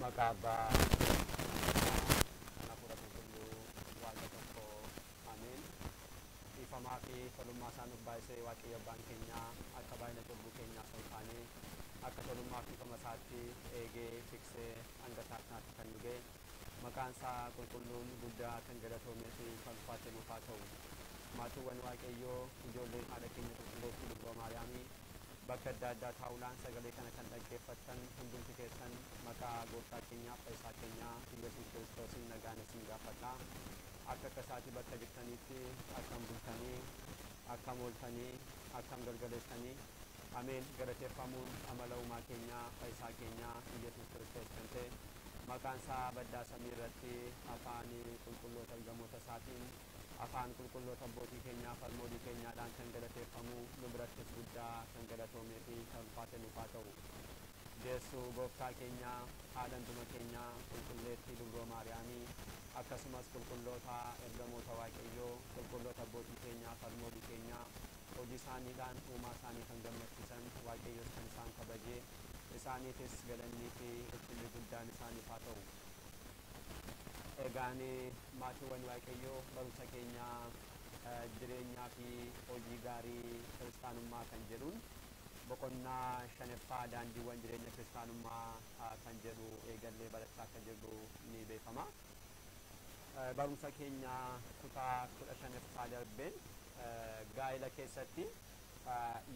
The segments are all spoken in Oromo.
Maqaa Abbaa kan Hafuura Qulqulluu Waaqa tokko, ameen. Dhiifamaa fi tolummaa isaa nuuf baay'isee Waaqayyo Abbaan keenya akka baay'ina cubbuu keenyaa osoo hin taane akka tolummaa fi dhiifama isaatti eegee tiksee hanga isaa kanaatti kan nu ga'e maqaan isaa qulqulluun guddaa kan galatoomee fi kan ulfaate nuuf haa ta'u. Maatiiwwan Waaqayyoo, ijoolleen haadha keenya qulqulleettii Dubroo Maariyaamii, bakka adda addaa taa'uudhaan sagalee kana kan dhaggeeffattan hundumti keessan maqaa gooftaa keenyaa fayyisaa keenyaa Iyyasuus Kiristoosiin nagaan isin gaafadha. Akka akka isaatii bakka jirtaniitti akkam bultanii, akkam ooltanii, akkam galgaleessanii? Ameen. Galateeffamuun amala uumaa keenyaa fayyisaa keenyaa Iyyasuus Kiristoos kan ta'e maqaan isaa baddaa samii irratti afaan qulqulloota ergamoota isaatiin, afaan qulqulloota abbootii keenyaa farmoolii keenyaadhaan kan galateeffamu, nu birattis guddaa kan galatoomee fi kan ulfaate nuuf haa ta'u. Deessuu gooftaa keenyaa, haadha hunduma keenyaa qulqulleettii Dubroo Maariyaamii, akkasumas qulqulloota ergamoota Waaqayyoo, qulqulloota abbootii keenyaa farmoolii keenyaa, hojii isaaniidhaan uumaa isaanii kan gammachiisan, Waaqayyos kan isaan kabajee, isaaniifis galannii fi ulfinni guddaan isaaniif haa ta'u. Egaan maatiiwwan Waaqayyoo, barumsa keenyaa jireenyaa fi hojii gaarii kiristaanummaa kan jedhuun boqonnaa shanaffaa daandiiwwan jireenya kiristaanummaa kan jedhu eegallee barachaa akka jirru ni beekama. Barumsa keenya kutaa 15ffaa darbeen gaa'ela keessatti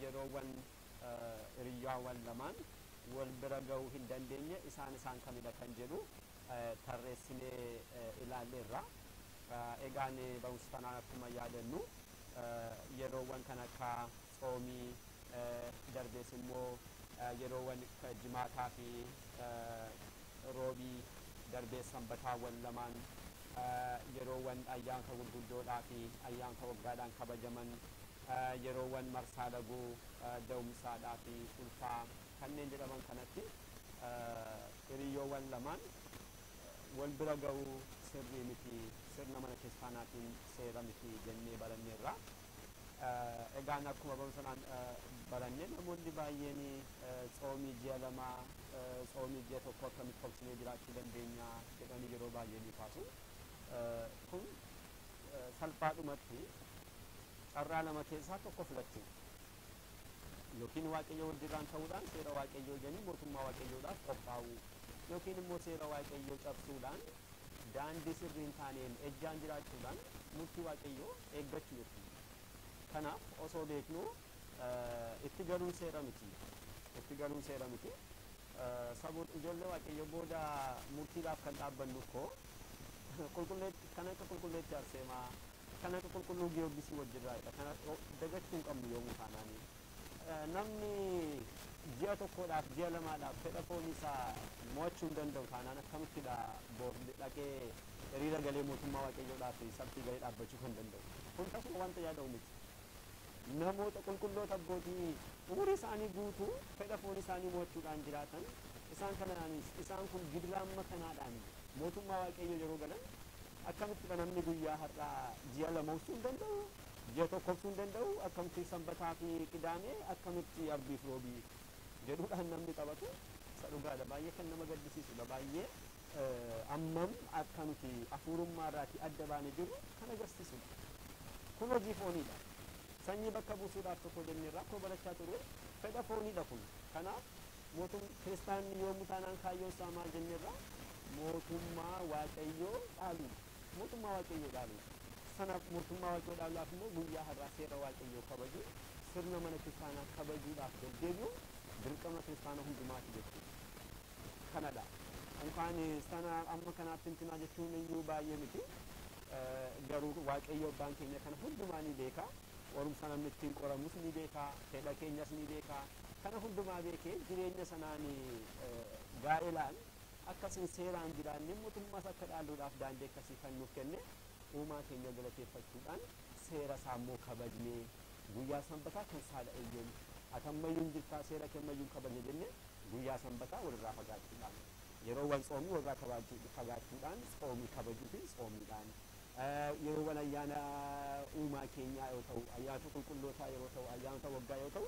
yeroowwan hiriyyaawwan lamaan wal bira ga'uu hin dandeenye isaan isaan kamidha kan jedhu tarreessinee ilaalleerra. Egaan barumsa kanaan akkuma yaadannu yeroowwan kan akka tsoomii, darbees immoo yeroowwan jimaataa fi roobii, darbees sanbataawwan lamaan, yeroowwan ayyaanota gurguddoodhaa fi ayyaanota waggaadhaan kabajaman, yeroowwan marsaa laguu, da'umsaadhaa fi ulfaa kanneen jedhaman kanatti hiriyyoowwan lamaan wal bira ga'uu sirrii miti, sirna mana kiristaanaatiin seera miti jennee baranneerra. Egaan akkuma barumsa baranne namoonni baay'een tsoomii ji'a 2, tsoomii ji'a 1 akkamitti obsinee jiraachuu dandeenya jedhanii yeroo baay'ee ni kaasu. Kun salphaadhumatti carraa lama keessaa tokko filachuu, yookiin Waaqayyo wajjirraan ta'uudhaan seera Waaqayyoo jedhanii mootummaa Waaqayyoodhaaf qophaa'uu, yookiin immoo seera Waaqayyoo cabsuudhaan daandii sirrii hin taaneen ejjaan jiraachuudhaan murtii Waaqayyoo eeggachuu jechuudha. Kanaaf osoo beeknu itti galuun seera miti. Itti galuun seera miti. Saboota ijoollee Waaqayyoo, booda murtiidhaaf kan dhaabbannu koo qulqulleetti kan akka qulqulleetti Arseemaa, kan akka qulqulluu Giyoorgisii wajjirraadha. Kana dagachuu hin qabnu yoomuu taanaani. Namni ji'a tokkodhaaf, ji'a lamaadhaaf fedha foon isaa mo'achuu hin danda'u taanaan akkamittidha dhaqee hiriira galee mootummaa Waaqayyoodhaaf sabtii galee dhaabbachuu kan danda'u? Kun tasuma wanta yaadamu miti. Namoota qulqulloota abbootii umurii isaanii guutuu fedha foon isaanii mo'achuudhaan jiraatan, isaan kanaanis isaan kun gidiraa amma kanaadhaan mootummaa Waaqayyoo yeroo galan, akkamittidha namni guyyaa har'aa ji'a 2 obsuu hin danda'u, ji'a 1 obsuu hin danda'u, akkamitti sanbataa fi qidaamee, akkamitti arbiif roobii jedhuudhaan namni taphatu? Isa dhugaadha, baay'ee kan nama gaddisiisudha, baay'ee ammam akka nuti hafuurummaa irraatii adda baane jirru kan agarsiisudha. Kun hojii fooniidha. Sanyii bakka buusuudhaaf tokko jenneerra akkuma barachaa turre fedha fooniidha kun. Kanaaf mootum kiristaanni yoomuu taanaan kaayyoon isaa maal jenneerra? Mootummaa Waaqayyoo dhaaluudha. Mootummaa Waaqayyoo dhaaluudha. Sanaaf, mootummaa Waaqayyoo dhaaluudhaaf immoo guyyaa har'aa seera Waaqayyoo kabajuu, sirna mana kiristaanaa kabajuudhaaf deddeebi'uun dirqama kiristaana hundumaati jechuudha. Kanadha. Unkaan sana amma kanaatti intinaa jechuun iyyuu baay'ee miti. Garuu Waaqayyo Abbaan keenya kana hundumaa ni beeka. Qorumsa namni ittiin qoramus ni beeka. Fedha keenyas ni beeka. Kana hundumaa beekee jireenya sanaan gaa'elaan akkasiin seeraan jiraannee mootummaas akka dhaalluudhaaf daandii akkasii kan nuuf kenne uumaa keenya galateeffachuudhaan seera isaa immoo kabajnee guyyaa sanbataa kan saadha eeyyoon atammayyuun jirtaa seera kemmayyuun kabajne jenne guyyaa sanbataa walirraa fagaachuudhaan, yeroowwan tsoomii walirraa fagaachuudhaan tsoomii kabajuu fi tsoomiidhaan, yeroowwan ayyaana uumaa keenyaa yoo ta'u, ayyaanota qulqullootaa yeroo ta'u, ayyaanota waggaa yoo ta'u,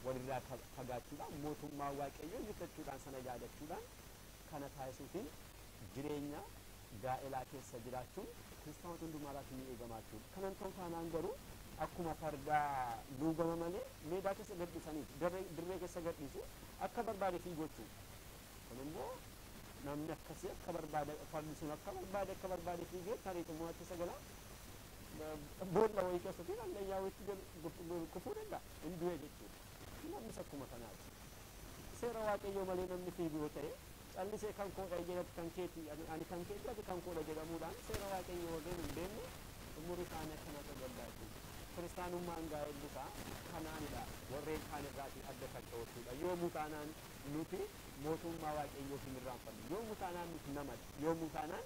walirraa fagaachuudhaan mootummaa Waaqayyoo injifachuudhaan sana yaadachuudhaan Kana taasisuutiin jireenya gaa'elaa keessa jiraachuun kiristaanota hundumaarraatti ni eegama jechuudha. Kanan ta'u taanaan garuu akkuma fardaa luugama malee meedaa keessa gadhiisaniif dirree keessa gadhiisu akka barbaade fiigochuu. Kun immoo namni akkasii akka barbaade fardi sun akka barbaade fiigee tarii xumura keessa gala boolla wayii keessatti hallayyaa wayiitti kufuu danda'a. Hin du'e jechuudha. Namnis akkuma kanaati. Seera Waaqayyoo malee namni fiigu yoo ta'e callisee kan koodha jedhatu kan keeti ani kan keeti ati kan koodha jedhamuudhaan seera Waaqayyoo warreen hin beekne umurii isaanii akkana ta'uu danda'a jechuudha. Kiristaanummaan gaa'elli isaa kanaanidha. Warreen kaan irraatii adda kan ta'u jechuudha. Yoomuu taanaan nuti mootummaa Waaqayyoo hin irraanfannu. Yoomuu taanaan nuti namadha. Yoomuu taanaan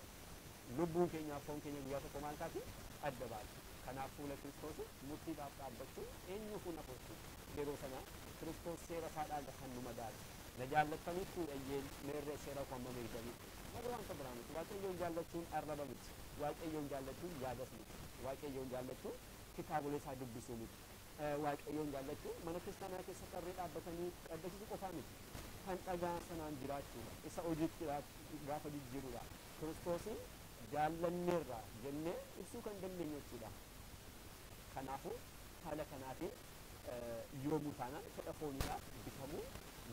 lubbuun keenyaaf foon keenya guyyaa tokko maal taati? Adda baati. Kanaaf fuula Kiristoos murtiidhaaf dhaabbachuun eenyuufuu nafu jechuudha. Yeroo sana Kiristoos seera isaadhaan kan nu madaalu. Na jaallattaniittu eeyyeen meerree seera koo amma beektaniittu. Malee wanta biraa miti. Waaqayyoon jaallachuun arraba miti. Waaqayyoon jaallachuun yaadas miti. Waaqayyoon jaallachuun kitaabolee isaa dubbisuu miti. Waaqayyoon jaallachuun mana kiristaanaa keessa tarree dhaabbatanii qaddasiisuu qofaa miti. Kan dhagaa sanaan jiraachuudha. Isa hojiitti gaafa jijjiiruudha. Kiristoosiin jaallanneerra jennee ibsuu kan dandeenyu jechuudha. Kanaafuu haala kanaatiin yoomuu taanaan fedha fooniidhaaf bitamuu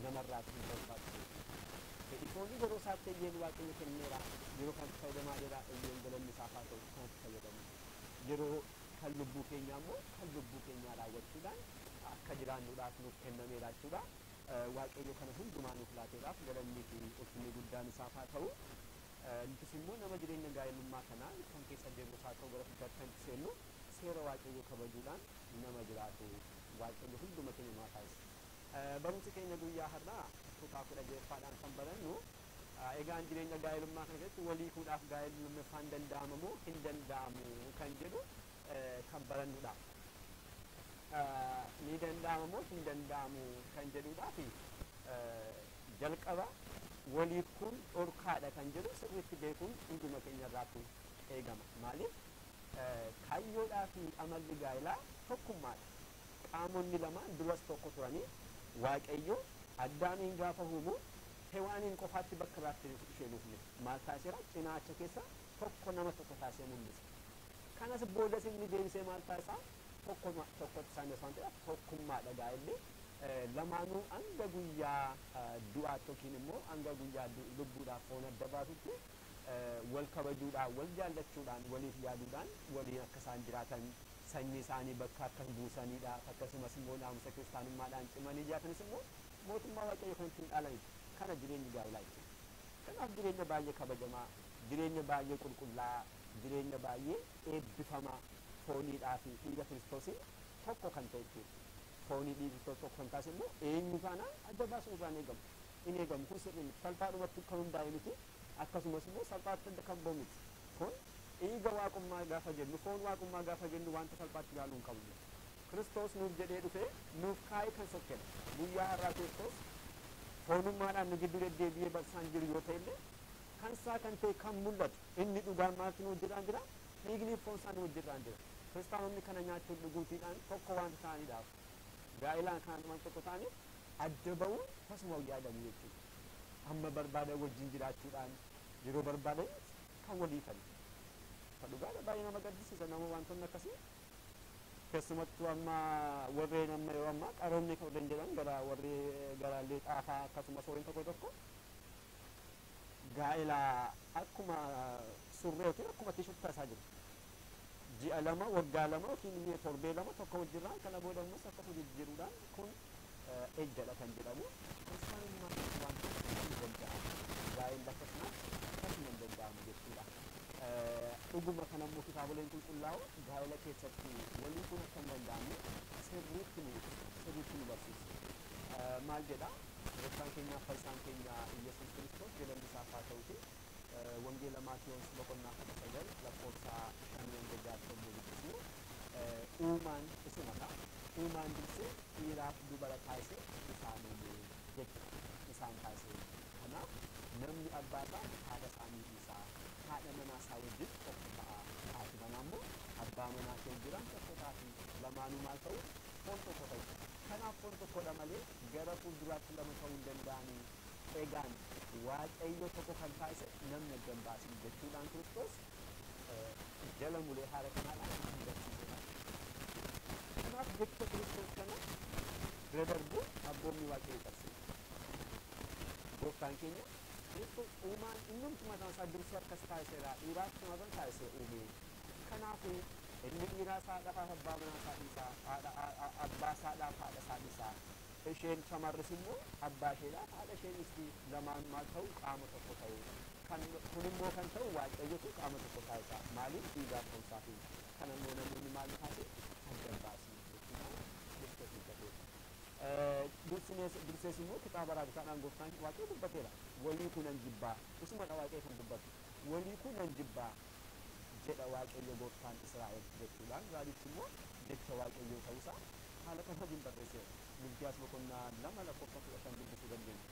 namarraatti hin barbaachisu. Fedhi foonii yeroo isaatti eeyyeen Waaqayyo kenneera. Yeroo kanatti fayyadamaa jira eeyyeen galanni isaaf haa ta'u kanatti fayyadamu. Yeroo kan lubbuu keenyaa immoo kan lubbuu keenyaa raawwachuudhaan akka jiraannuudhaaf nuuf kennameera jechuudha. Waaqayyo kana hundumaa nuuf laateedhaaf galannii fi ulfinni guddaan isaaf haa ta'u. Nutis immoo nama jireenya gaa'elummaa kanaa kan keessa jirru haa ta'u gara fuulduraatti kan seennu seera Waaqayyoo kabajuudhaan nama jiraatu Waaqayyo hunduma keenya nu haa taasisu. Barumsi keenya guyyaa har'aa kutaa 16ffaadhaan kan barannu egaan jireenya gaa'elummaa kana keessatti walii kuudhaaf gaa'elli lammaffaan danda'ama moo hin danda'amu kan jedhu kan barannudha. Ni danda'ama moo hin danda'amu kan jedhuudhaaf jalqaba walii kun dhorkaadha kan jedhu sirriitti beekuun hunduma keenya irraatu eegama. Maaliif kaayyoodhaa fi amalli gaa'elaa tokkummaadha. Qaamonni lamaan duras tokko turanii Waaqayyo Addaamiin gaafa uumu Hewaaniin qofaatti bakka biraatti ishee nuufne maal taasiseera? Cinaacha keessa tokko nama tokko taasisee mul'ise. Kanas boodas inni deebisee maal taasisaa? Tokkotti isaan waan ta'eef tokkummaadha gaa'elli. Lamaanuu hanga guyyaa du'aatti yookiin immoo hanga guyyaa lubbuudhaaf foon adda baasutti wal kabajuudhaan, wal jaallachuudhaan, waliif yaaduudhaan waliin akka isaan jiraatan sanyii isaanii bakka akka buusaniidha. Akkasumas immoo naamusa kiristaanummaadhaan cimanii jiraatanis immoo mootummaa Waaqayyoo kan ittiin dhaalanidha. Kana jireenyi gaa'elaa jechuudha. Kanaaf jireenya baay'ee kabajamaa, jireenya baay'ee qulqullaa'aa, jireenya baay'ee eebbifamaa fooniidhaa fi dhiiga Kiristoosiin tokko kan ta'e jechuudha. Foonii dhiiga Kiristoos tokko kan taasise immoo eenyu taanaan adda baasuun irraa eegamu. Inni eegamu kun sirrii miti. Salphaadhumatti kan hundaa'e miti. Akkasumas immoo salphaatti adda kan ba'u miti. Kun dhiiga waaqummaa gaafa jennu, foon waaqummaa gaafa jennu wanta salphaatti ilaaluu hin qabnu. Kiristoos nuuf jedhee dhufee nuuf kaa'ee kan sokkene. Guyyaa har'aa Kiristoos foonummaadhaan nu gidduu deddeebi'ee barsiisaan jiru yoo ta'e illee kan isaa kan ta'e kan mul'atu inni dhugaan maaltu nu hojjetaan jira? Dhiigni foon isaa nu hojjetaan jira. Kiristaanonni kana nyaachuun dhuguutiidhaan tokko waan ta'aniidhaaf gaa'ilaan kan waan tokko ta'aniif adda ba'uun tasuma yaadamu jechuudha. Amma barbaadan wajjin jiraachuudhaan yeroo barbaadan kan walii kan. Dhugaadha baay'ee nama gaddisiisa nama wantoonni akkasii. Keessumattuu amma warreen amma yeroo ammaa qaroomni kan warreen jedhan gara warri garaallee xaafaa akkasumas warreen tokko tokko gaa'ela akkuma surree yookiin akkuma tiishutti taasisaa jiru. Ji'a 2 waggaa 2 yookiin mi'a torbee 2 tokko wajjirraan kana booda ammas akkasuma jijjiiruudhaan kun ejjadha kan jedhamu. Kiristaanummaa waan tokko hin danda'amu. Gaa'elli akkasumas akkasuma hin danda'amu jechuudha. Dhuguma kana immoo kitaaboleen qulqullaa'oo gaa'ela keessatti walii kun akka hin danda'amne sirriitti nu ibsu, sirriitti nu barsiisu. Maal jedha? Gooftaan keenya fayyisaan keenya Iyyasuus Kiristoos galanni isaaf haa ta'uti. Wangeela Maatiyoos boqonnaa 19 lakkoofsa 5 hanga 6 yommuu dubbisnu uumaan isumadha. Uumaan dursee dhiiraaf dubara taasise isaan uume jechuudha. Isaan taasise. Kanaaf namni abbaa isaa haadha isaanii dhiisaa haadha manaa isaa wajjin tokko ta'a. Haati manaa immoo abbaa manaa ishee wajjin tokko taati. Lamaanuu maal ta'u? Foon tokko ta'u. Kanaaf foon tokkodha malee gara fuulduraatti lama ta'uu hin danda'anii. Egaan Waaqayyo tokko kan taasise namni adda hin baasin jechuudhaan Kiristoos jala mulee haala kanaadhaan kan barsiisedha. Kanaaf jecha Kiristoos kana bira darbuun abboonni Waaqayyo qabsiisa. Gooftaan keenya Kiristoos uumaan innumti mataan isaa dursee akkas taasiseera, dhiiraaf shamarran taasisee uume. Kanaafuu inni dhiiraa isaa dhafaaf abbaa manaa isaa dhiisaa, abbaa isaadhaaf haadha isaa dhiisaa. Isheen shamarris immoo abbaa isheedhaaf haadha ishee dhiisti, lamaan maal ta'u qaama tokko ta'u. Kan kun immoo kan ta'u Waaqayyotu qaama tokko taasisa. Maaliif dhiigaaf ta'uusaatiin. Kan immoo namoonni maal taase adda hin baasin jechuudhaan Kiristoos dubbateera. Dursees immoo kitaaba raajotaadhaan gooftaan Waaqayyo dubbateera. Walii kun nan jibbaa. Isumadha Waaqayyo kan dubbatu. Walii kun nan jibbaa jedha Waaqayyo gooftaan Israa'el jechuudhaan raajichi immoo jecha Waaqayyoo ta'uusaa haala kanaatiin barreesseera. Milkiyaas boqonnaa 2 lakkoofsa 15 dubbisuu dandeenya.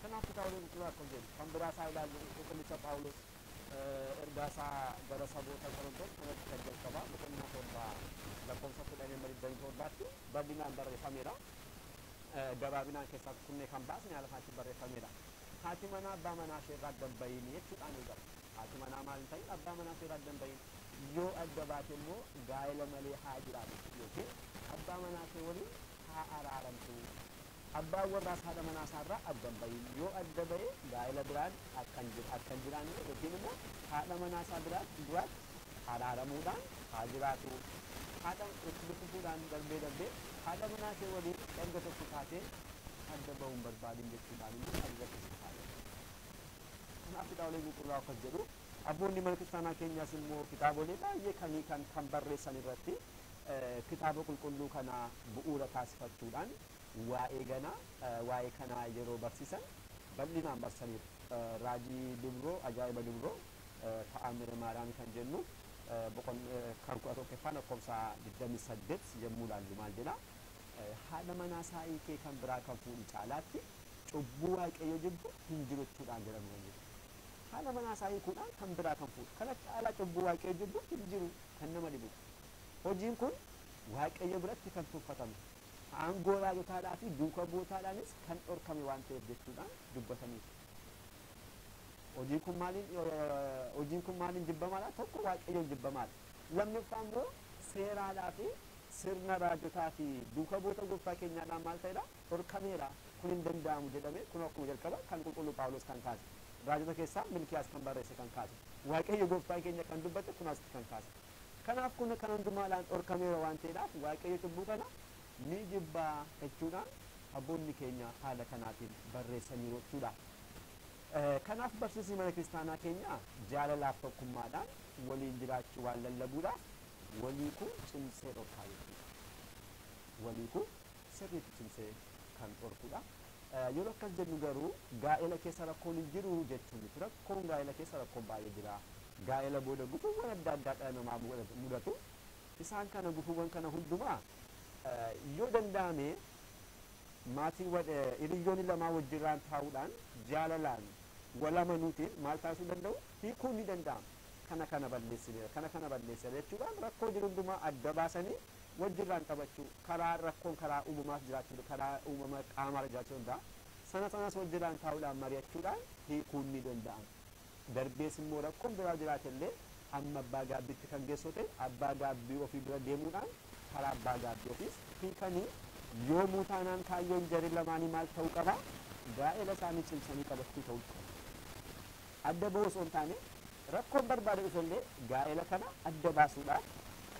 Kanaaf kitaabolee qulqulluu akkam jedhu kan biraa isaa ilaallu qulqullicha Phaawulos ergaa isaa gara saboota Qorontos kanatti kan jalqabaa boqonnaa 7 lakkoofsa 10 hamma 27tti bal'inaan barreeffameera. Gabaabinaan keessaa kunnee kan baasne haala kanatti barreeffameera. Haati manaa abbaa manaa ishee irraa adda hin bahin jechuudhaan eegala. Haati manaa maal hin ta'in abbaa manaa ishee irraa adda hin bahin, yoo adda baate immoo gaa'ela malee haa jiraatu yookiin abbaa manaa ishee waliin haa araaramtu. Abbaan warraas haadha manaa isaarraa adda hin bahin, yoo adda ba'e gaa'ela biraan akka hin jiraanne yookiin immoo haadha manaa isaa duraatti araaramuudhaan haa jiraatu. Haadha itti fufuudhaan darbee darbee haadha manaa ishee waliin erga tokko taatee adda ba'uun barbaadin jechuudhaan immoo ajaja keessa kaa'eera. Kanaaf kitaabolee qulqulluu akkas jedhu. Abboonni mana kiristaanaa keenyaas immoo kitaabolee baay'ee kan kan barreessan irratti kitaaba qulqulluu kana bu'uura taasifachuudhaan waa'ee ganaa waa'ee kanaa yeroo barsiisan bal'inaan barsiisaniiru. Raajii Dubroo, ajaa'iba Dubroo Ta'amira Maariyaam kan jennu kan 11ffaa lakkoofsa 28 yommuu ilaallu maal jedha? Haadha manaa isaa hiikee kan biraa kan fuudhu caalaatti cubbuu Waaqayyo jibbu hin jiru jechuudhaan jedhamu kan jedhu. Haadha manaa isaa hiikuudhaan kan biraa kan fuudhu kana caalaa cubbuu Waaqayyo jibbu hin jiru kan nama dhibudha. Hojiin kun Waaqayyo biratti kan tuffatame, aangoo raajotaadhaa fi duuka bu'ootaadhaanis kan dhorkame waan ta'eef jechuudhaan dubbataniiru. Hojiin kun maaliin jibbamaadha? Tokko Waaqayyoon jibbamaadha. Lammaffaa immoo seeraadhaa fi sirna raajotaa fi duuka bu'oota gooftaa keenyaadhaan maal ta'edha? Dhorkameera. Kun hin danda'amu jedhame kun akkuma jalqaba kan qulqulluu Phaawulos kan kaase. Raajota keessaa Milkiyaas kan barreesse kan kaase. Waaqayyo gooftaa keenya kan dubbate kun asitti kan kaase. Kanaaf kun kan hundumaadhaan dhorkameera waan ta'eedhaaf Waaqayyo cubbuu kana ni jibbaa jechuudhaan abboonni keenya haala kanaatiin barreessaniiru jechuudha. Kanaaf barsiisni mana kiristaanaa keenya jaalalaaf tokkummaadhaan waliin jiraachuu waan lallabuudhaaf walii kun cimsee dhorkaa jechuudha. Walii kun sirriitti cimsee kan dhorkudha. Yeroo akkas jennu garuu gaa'ela keessa rakkoon hin jiru jechuun miti. Rakkoon gaa'ela keessa rakkoon baay'ee jira. Gaa'ela booda gufuuwwan adda addaa dhala namaa mudatu. Isaan kana gufuuwwan kana hundumaa yoo danda'ame maatiiwwan hiriyyoonni lamaa wajjirraan taa'uudhaan jaalalaan wal amanuutiin maal taasisuu danda'u? Hiikuun ni danda'ama. Kana kana balleessineera, kana kana balleessineera jechuudhaan rakkoo jiru hundumaa adda baasanii wajjirraan taphachuu, karaa rakkoon karaa uumamaas jiraachuu, karaa uumama qaamaa jiraachuu danda'a. Sana sanas wajjirraan taa'uudhaan mari'achuudhaan hiikuun ni danda'ama. Darbees immoo rakkoon biraa jiraate illee amma abbaa gaabbiitti kan geessu ta'e abbaa gaabbii ofii bira deemuudhaan karaa abbaa gaabbii ofiis hiikanii yoomuu taanaan kaayyoon jarri lamaanii maal ta'uu qaba? Gaa'ela isaanii cimsanii qabachuu ta'uu qaba. Adda ba'uu osoo hin taane rakkoon barbaade dhufe illee gaa'ela kana adda baasuudhaaf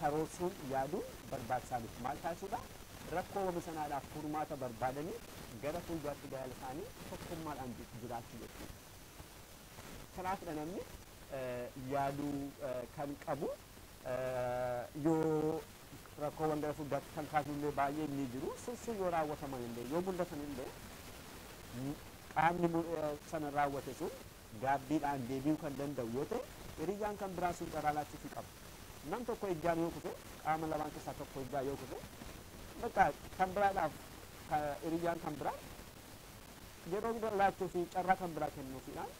karoorsuun yaaduun barbaachisaa miti. Maal taasisuudha? Rakkoo uumame sanaadhaaf furmaata barbaadanii gara fuulduraatti gaa'ela isaanii tokkummaadhaan jiraachuu jechuudha. Kanaafidha namni yaaduu kan qabu yoo rakkoowwan gara fuulduraatti kan kaasu illee baay'een ni jiru. Sun yoo raawwataman illee yoo mul'atan illee qaamni sana raawwate sun gaabbiidhaan deebi'uu kan danda'u yoo ta'e hiriyyaan kan biraa sun carraa laachuufii qaba. Nam tokko ijjaan yoo kufe qaama lamaan keessaa tokko ijjaan yoo kufe bakka kan biraadhaaf hiriyyaan kan biraa yeroo bira laachuu fi carraa kan biraa kennuufiidhaan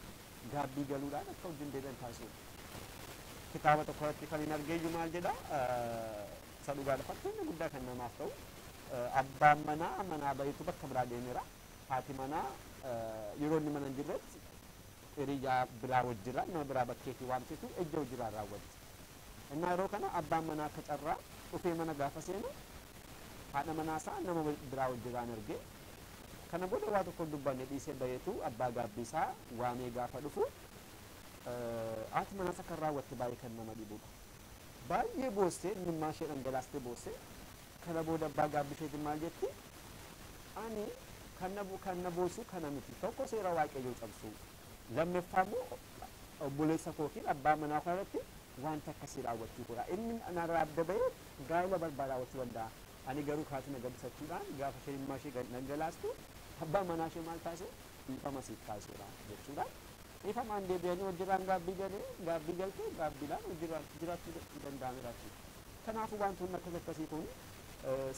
gaabbii galuudhaan akka wajjin deebi'an taasisuudha. Kitaaba tokko irratti kan hin argeeyyu maal jedha? Isa dhugaadha fakkeenya guddaa kan namaaf ta'u abbaan manaa manaa bahitu bakka biraa deemeera. Haati manaa yeroo inni mana hin jirretti hiriyaa biraa wajjirraa nama biraa bakkeetii waamtetu ejja wajjirraa raawwatti. Innaa yeroo kana abbaan manaa akka carraa dhufee mana gaafa seenu haadha manaasaa nama biraa wajjirraan argee, kana booda waa tokko dubbanne dhiisee bayeetu abbaa gaabbiisaa waamee gaafa dhufu haati manaas akka raawwatte baay'ee kan nama dhibudha. Baay'ee boossee imimmaan ishee dhangalaastee boossee, kana booda abbaa gaabbii isheetiin maal jetti? Ani kan na boosu kana miti, tokko seera Waaqayyoo cabsu, lammaffaa immoo obboleessa kootiin abbaa manaa kana irratti wanta akkasii raawwachuu godha. Inni narraa adda bahee gaa'ela barbaada raawwachuu danda'a. Ani garuu kaati na gaddisiisachuudhaan gaafa isheen imimmaan ishee dhangalaastu abbaa manaa ishee maal taasise? Dhiifama siif taasiseera jechuudha. Dhiifamaan deebi'anii hojirraan gaabbii galee gaabbii galtee gaabbiidhaan hojirraan jiraachuu danda'ameera jechuudha. Kanaafuu wantoonni akkas akkasii kun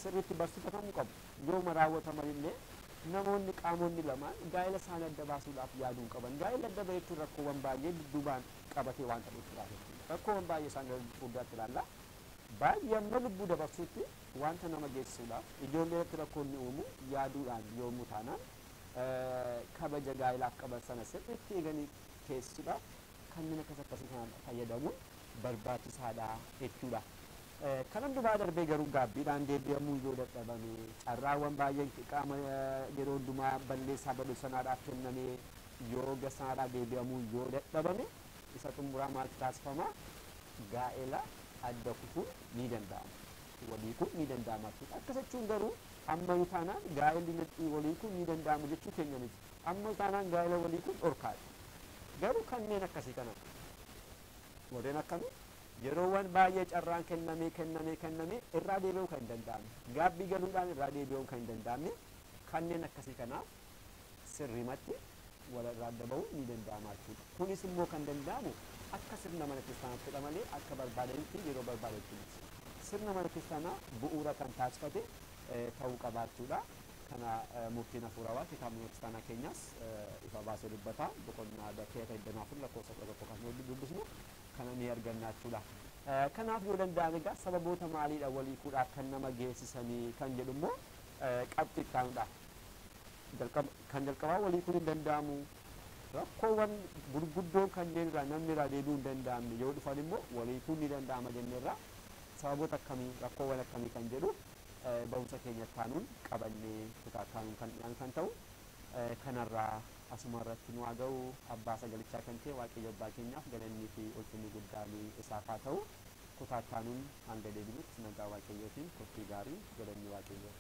sirriitti barsiifatamuu qabu. Yooma raawwataman illee namoonni qaamonni lamaan gaa'ela isaanii adda baasuudhaaf yaaduu hin qaban. Gaa'ela adda bahechuun rakkoowwan baay'ee dudduubaan qabatee waan ta'uuf rakkoowwan baay'ee isaan gara fuulduraatti ilaalla. Baay'ee amma lubbuu dabarsuutti wanta nama geessisuudhaaf ijoollee irratti rakkoon ni uumu yaaduudhaan yoomuu taanaan kabaja gaa'ilaaf qaban sana sirriitti eeganii teessisuudhaaf kanneen akkas akkasii kanaan fayyadamuun barbaachisaadha jechuudha. Kan hundumaa darbee garuu gaabbiidhaan deebi'amuu yoo dadhabame, carraawwan baay'een qaama yeroo hundumaa balleessaa badu sanaadhaaf kenname yoo sanaadhaa deebi'amuu yoo dadhabame, isa xumuraa maaltu taasifama? Gaa'ela adda kutuun ni danda'ama. Walii kun ni danda'ama jechuudha. Akkas jechuun garuu amma taanaan gaa'elli walii kun ni danda'ama jechuu keenya miti. Amma taanaan gaa'ela walii kun dhorkaadha. Garuu kanneen akkasii kana warreen akkamii yeroowwan baay'ee carraan kennamee kennamee kennamee irraa deebi'uu kan hin danda'amne, gaabbii galuudhaan irraa deebi'uu kan hin danda'amne, kanneen akkasii kanaaf sirrimatti walirraa adda ba'uu ni danda'ama jechuudha. Kunis immoo kan danda'amu akka sirna mana kiristaanaatti malee akka barbaadanitti yeroo barbaadanitti miti. Sirna mana kiristaanaa bu'uura kan taasifate ta'uu qabaachuudha. Kana murtiin hafuurawaa kitaabni kiristaanaa keenyaas ifa baasee dubbata. Boqonnaa keessa 24 lakkoofsa 11 kan dubbisnu kana ni arganna jechuudha. Kanaaf yoo danda'ame egaa sababoota maaliidha walii kuudhaaf kan nama geessisanii kan jedhu immoo qabxii itti aanudha. Kan jalqabaa walii kuun hin danda'amu. Rakkoowwan gurguddoon kanneen irraa namni irraa deebi'uu hin danda'amne yoo dhufan immoo walii kuun ni danda'ama jenneerra. Sababoota akkamii, rakkoowwan akkamii kan jedhu barumsa keenya taanuun qabannee kutaa taanuun kan dhiyaanu kan ta'u, kanarraa asuma irratti nu haa ga'u. Abbaa sagalichaa kan ta'e Waaqayyo abbaa keenyaaf galannii fi ulfinni guddaan isaaf haa ta'u. Kutaa taanuun hanga deebinutti nagaa Waaqayyootiin turtii gaarii, galanni Waaqayyoof.